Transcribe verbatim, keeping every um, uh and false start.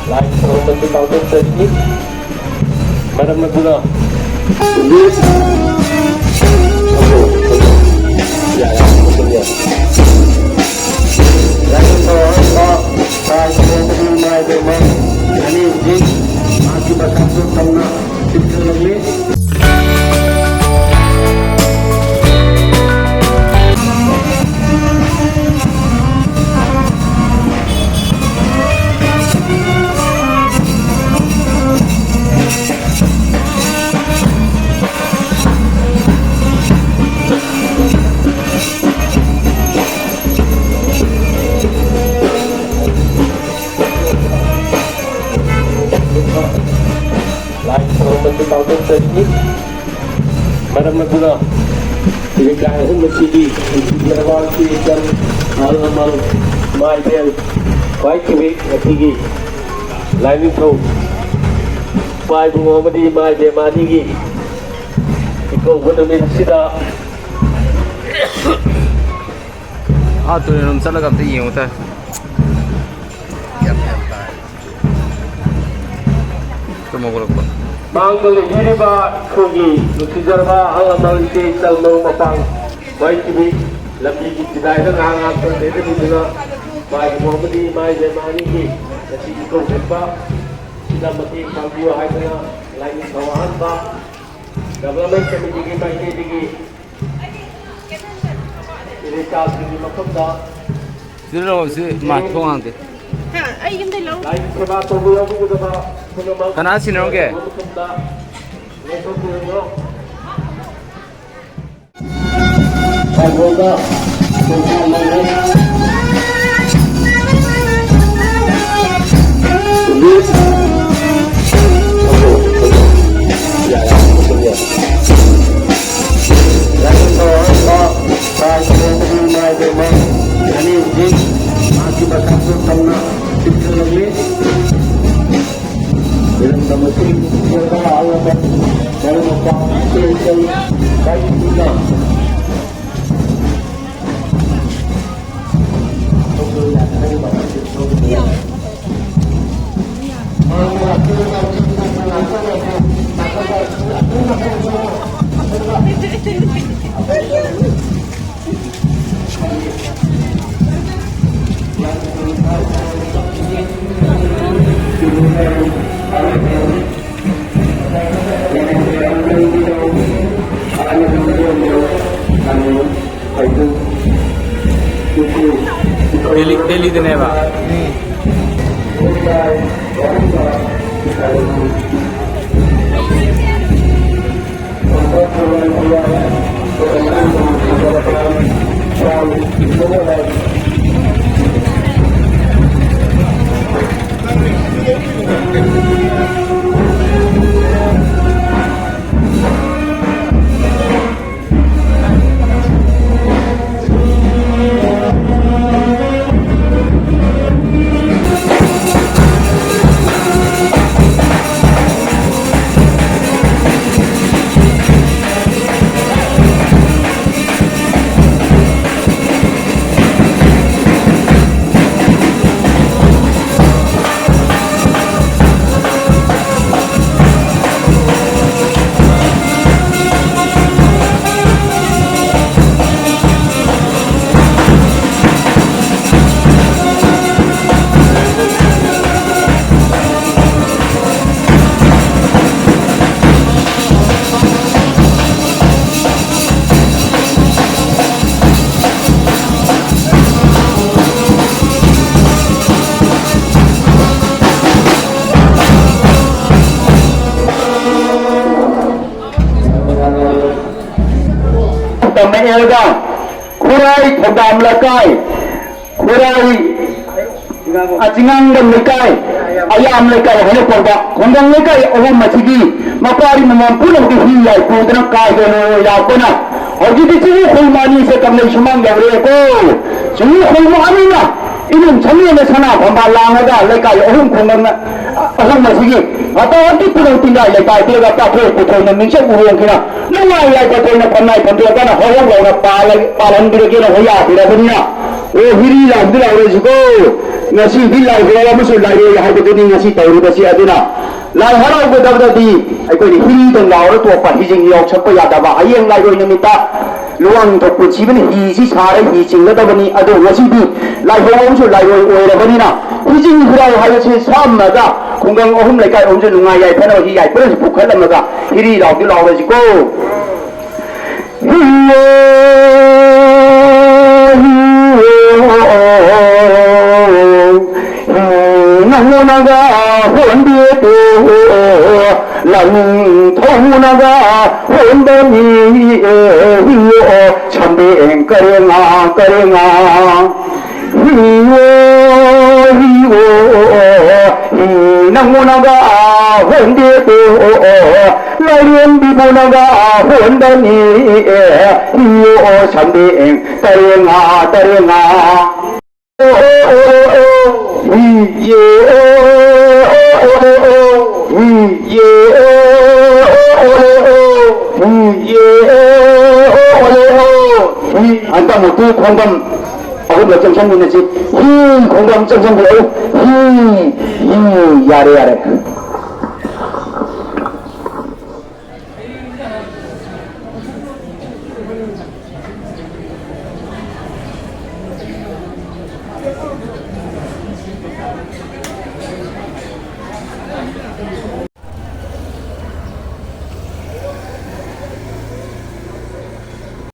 ꯂꯥꯏ ꯈꯨꯔꯨꯝꯕꯁꯨ ꯄꯥꯡꯊꯣꯛꯆꯔꯤ꯫ ꯃꯔꯝ ꯑꯗꯨꯅ ꯂꯥꯏꯅꯤꯡꯊꯧ ꯑꯍꯟꯕ ꯂꯥꯏ ꯈꯨꯔꯨꯝꯕꯒꯤ ꯃꯥꯏꯕ ꯑꯃ ꯍꯧꯖꯤꯛ ꯃꯍꯥꯛꯀꯤ ꯃꯊꯛꯇ ꯇꯧꯅ ꯄꯤꯛꯊꯜꯂꯝꯃꯤ꯫ ꯂꯥꯏ ꯈꯨꯔꯨꯝꯕꯁꯨ ꯄꯥꯡꯊꯣꯛꯆꯔꯤ꯫ ꯃꯔꯝ ꯑꯗꯨꯅ ꯂꯩꯀꯥꯏ ꯑꯍꯨꯝ ꯑꯁꯤꯒꯤ ꯅꯤꯡꯊꯤꯖꯔꯕ ꯏꯆꯦ ꯏꯆꯟ, ꯑꯍꯜ ꯂꯃꯟ, ꯏꯃꯥ ꯏꯕꯦꯜ, ꯈ꯭ꯋꯥꯏ ꯀꯤꯕꯤ ꯉꯁꯤꯒꯤ ꯂꯥꯏꯅꯤꯡꯊꯧ ꯏꯄꯥ ꯏꯕꯨꯡꯉꯣ ꯑꯃꯗꯤ ꯏꯃꯥ ꯏꯕꯦꯝꯃ ꯑꯅꯤꯒꯤ ꯏꯀꯧꯕ ꯅꯨꯃꯤꯠ ꯑꯁꯤꯗ ꯑꯥ, ꯇꯨꯔꯦꯜꯂꯣꯝ ꯆꯠꯂꯒ ꯑꯝꯇ ꯌꯦꯡꯉꯨ ꯇꯥꯔꯦ꯫ ꯇꯨꯝ ꯍꯧꯒꯠꯂꯛꯄ꯫ ꯃꯥꯡꯗ ꯂꯩꯕꯤꯔꯤꯕ ꯑꯩꯈꯣꯏꯒꯤ ꯅꯨꯡꯁꯤꯖꯔꯕ ꯑꯍꯜ ꯂꯃꯟ, ꯏꯆꯦ ꯏꯆꯜ, ꯃꯔꯨꯞ ꯃꯄꯥꯡ, ꯃꯥꯏꯊꯤꯕꯤ ꯂꯝꯕꯤꯒꯤ ꯆꯤꯗꯥꯏꯗ ꯉꯥꯏꯍꯥꯛ ꯉꯥꯛꯇꯪ ꯂꯦꯞꯍꯟꯕꯤꯗꯨꯅ ꯃꯥꯒꯤ ꯃꯣꯍꯃꯗꯤ ꯃꯥꯏ ꯂꯩꯃꯥꯅꯤꯒꯤ ꯉꯁꯤꯒꯤ ꯀꯧꯈꯠꯄ ꯁꯤꯗ ꯃꯇꯦꯡ ꯄꯥꯡꯕꯤꯌꯨ ꯍꯥꯏꯗꯅ ꯂꯥꯏꯅꯤꯡꯊꯧ ꯑꯍꯥꯟꯕ ꯗꯦꯕꯂꯞꯃꯦꯟ ꯀꯃꯤꯇꯤꯒꯤ ꯃꯥꯏꯀꯩꯗꯒꯤ ꯏꯔꯩꯆꯥꯁꯤꯡꯒꯤ ꯃꯐꯝꯗ ꯁꯤꯗ ꯂꯧꯔꯁꯤ, ꯃꯥ ꯊꯣꯡ ꯍꯥꯡꯗꯦ꯫ ꯍꯥ, ꯑꯩ ꯌꯨꯝꯗꯩ ꯂꯧꯔꯨ꯫ ꯂꯥꯏꯒꯤ ꯁꯦꯕꯥ ꯇꯧꯕ ꯌꯥꯎꯕꯤꯒꯗꯕ ꯄꯨꯝꯅꯃꯛ ꯀꯅꯥ ꯁꯤꯟꯅꯔꯝꯒꯦ? ꯃꯐꯝꯗ ꯂꯦꯡꯊꯣꯛꯄꯤꯔꯝꯂꯣ꯫ ꯊꯧꯒꯜꯗ ꯈꯣꯡꯊꯥꯡ ꯂꯧꯔꯦ꯫ ꯂꯥꯏꯅꯤꯡꯊꯧ ꯑꯍꯟꯕ ꯂꯥꯏ ꯈꯨꯔꯨꯝꯕꯒꯤ ꯏꯃꯥ ꯏꯕꯦꯝꯃ ꯑꯅꯤ ꯍꯧꯖꯤꯛ ꯃꯍꯥꯛꯀꯤ ꯃꯊꯛꯇ ꯇꯧꯅ ꯄꯤꯛꯊꯜꯂꯝꯃꯤ꯫ ꯏꯔꯝꯗꯝ ꯑꯁꯤꯒꯤ ꯅꯤꯡꯊꯤꯖꯔꯕ ꯑꯍꯜ ꯂꯃꯟ, ꯃꯔꯨꯞ ꯃꯄꯥꯡ, ꯏꯆꯦ ꯏꯆꯜ, ꯏꯕꯥꯏ ꯏꯄꯨꯅ ꯊꯧꯒꯜ ꯌꯥꯊꯪ ꯃꯊꯛꯇ ꯊꯧꯒꯜ ꯗꯦꯜꯂꯤ, ꯗꯦꯜꯂꯤꯗꯅꯦꯕ꯫ ꯇꯝꯃꯛꯑꯦ꯫ ꯈꯨꯔꯥꯏ ꯊꯧꯗꯥꯝ ꯂꯩꯀꯥꯏ, ꯈꯨꯔꯥꯏ ꯑꯆꯤꯉꯥꯡꯕꯝ ꯂꯩꯀꯥꯏ, ꯑꯌꯥꯝ ꯂꯩꯀꯥꯏ ꯍꯥꯏꯅ ꯀꯧꯕ ꯈꯨꯡꯒꯪ ꯂꯩꯀꯥꯏ ꯑꯍꯨꯝ ꯑꯁꯤꯒꯤ ꯃꯄꯥꯔꯤ ꯃꯃꯥ ꯄꯨꯝꯅꯃꯛꯀꯤ ꯍꯤ ꯌꯥꯏ ꯄꯨꯗꯨꯅ ꯀꯥꯏꯗꯅ ꯂꯥꯛꯄꯅ ꯍꯧꯖꯤꯛꯇꯤ ꯆꯤꯡꯈꯣꯡ ꯑꯅꯤꯁꯦ ꯀꯪꯂꯩ ꯁꯨꯃꯥꯡ ꯌꯧꯔꯦꯀꯣ꯫ ꯆꯤꯡꯈꯣꯡ ꯑꯅꯤꯅ ꯏꯃꯨꯡ ꯁꯪꯂꯦꯟꯗ ꯁꯅꯥ ꯐꯝꯕꯥꯜ ꯂꯥꯡꯉꯒ ꯂꯩꯀꯥꯏ ꯑꯍꯨꯝ ꯈꯨꯡꯒꯪ ꯑꯍꯨꯝ ꯑꯁꯤꯒꯤ ꯃꯇꯧ ꯑꯗꯤ ꯈꯨꯗꯣꯡ ꯇꯤꯟꯖꯥꯏ ꯂꯩꯀꯥꯏ ꯄꯤꯔꯒ ꯄꯥꯊꯣꯏ ꯄꯨꯊꯣꯏꯅ ꯃꯤꯡꯆꯠ ꯎꯔꯣꯡꯁꯤꯅ ꯅꯨꯡꯉꯥꯏ ꯌꯥꯏꯐ ꯊꯣꯏꯅ ꯐꯝꯅꯥꯏ ꯐꯝꯗꯣꯛꯇꯅ ꯍꯧꯍꯧ ꯂꯥꯎꯅ ꯄꯥꯜꯂ-, ꯄꯥꯜꯍꯟꯕꯤꯔꯒꯦꯅ ꯍꯣꯏ ꯌꯥꯕꯤꯔꯕꯅꯤꯅ꯫ ꯑꯣ, ꯍꯤꯔꯤ ꯂꯥꯎꯗꯤ ꯂꯥꯎꯔꯁꯤꯀꯣ꯫ ꯉꯁꯤꯗꯤ ꯂꯥꯏ ꯍꯔꯥꯎ ꯑꯃꯁꯨ ꯂꯥꯏꯔꯣꯏ ꯍꯥꯏꯕꯗꯨꯅꯤ ꯉꯁꯤ ꯇꯧꯔꯤꯕꯁꯤ꯫ ꯑꯗꯨꯅ ꯂꯥꯏ ꯍꯔꯥꯎꯒꯗꯕꯗꯗꯤ ꯑꯩꯈꯣꯏꯅ ꯍꯤꯔꯤꯗ ꯂꯥꯎꯔ ꯇꯣꯛꯄ, ꯍꯤꯖꯤꯡ ꯌꯥꯎꯁꯛꯄ ꯌꯥꯗꯕ꯫ ꯍꯌꯦꯡ ꯂꯥꯏꯔꯣꯏ ꯅꯨꯃꯤꯠꯇ ꯂꯨꯋꯥꯡꯊꯣꯛ ꯄꯨꯟꯁꯤꯕꯅ ꯍꯤꯁꯤ ꯁꯥꯔ ꯍꯤ ꯆꯤꯡꯒꯗꯕꯅꯤ꯫ ꯑꯗꯣ ꯉꯁꯤꯗꯤ ꯂꯥꯏꯍꯧ ꯑꯃꯁꯨ ꯂꯥꯏꯔꯣꯏ ꯑꯣꯏꯔꯕꯅꯤꯅ ꯍꯤꯖꯤꯡ ꯍꯤꯔꯥꯎ ꯍꯥꯏꯕꯁꯤ ꯁꯝꯃꯒ ꯈꯨꯡꯒꯪ ꯑꯍꯨꯝ ꯂꯩꯀꯥꯏ ꯑꯍꯨꯝꯁꯨ ꯅꯨꯡꯉꯥꯏ ꯌꯥꯏꯐꯅꯕ ꯍꯤ ꯌꯥꯏꯐꯅꯁꯨ ꯄꯨꯈꯠꯂꯝꯃꯒ ꯍꯤꯔꯤ ꯂꯥꯎꯗꯤ ꯂꯥꯎꯔꯁꯤꯀꯣ꯫ ꯍꯤꯌꯣ, ꯍꯤꯌꯣ, ꯍꯤ ꯅꯪꯉꯣꯅꯒ ꯍꯣꯟꯕꯤꯗꯣ, ꯂꯥꯏꯅꯤꯡꯊꯧꯅꯒ ꯍꯣꯟꯕꯅꯤ, ꯍꯤꯌꯣ, ꯁꯝꯕꯦꯡ ꯀꯔꯦꯉꯥ, ꯀꯔꯦꯉꯥ꯫ ꯍꯤꯌꯣ, ꯍꯤꯌꯣ, ꯍꯤ ꯅꯪꯉꯣꯅꯒ ꯍꯣꯟꯗꯦꯗꯣ, ꯂꯥꯏꯔꯦꯝꯕꯤꯕꯨꯅꯒ ꯍꯣꯟꯗꯅꯤ, ꯍꯤꯌꯣ, ꯁꯝꯕꯦꯡ ꯇꯔꯦꯉꯥ, ꯇꯔꯦꯉꯥ꯫ ꯑꯣ, ꯑꯣ, ꯑꯣ, ꯑꯣ, ꯍꯤꯌꯦ, ꯑꯣ, ꯑꯣ, ꯑꯣ, ꯑꯣ, ꯍꯤꯌꯦ, ꯑꯣ, ꯑꯣ, ꯑꯣ, ꯑꯣ, ꯍꯤꯌꯦ, ꯑꯣ, ꯑꯣ, ꯑꯣ, ꯍꯤ꯫ ꯍꯟꯗꯛꯃꯨꯛꯇꯤ ꯈꯣꯡꯕꯝ ꯑꯍꯨꯝꯂꯛ ꯆꯪꯁꯟꯃꯤꯟꯅꯁꯤ꯫ ꯍꯤ, ꯈꯣꯡꯕꯝ ꯆꯪꯁꯟꯕꯤꯔꯛꯎ꯫ ꯍꯤ, ꯍꯤ, ꯌꯥꯔꯦ, ꯌꯥꯔꯦ꯫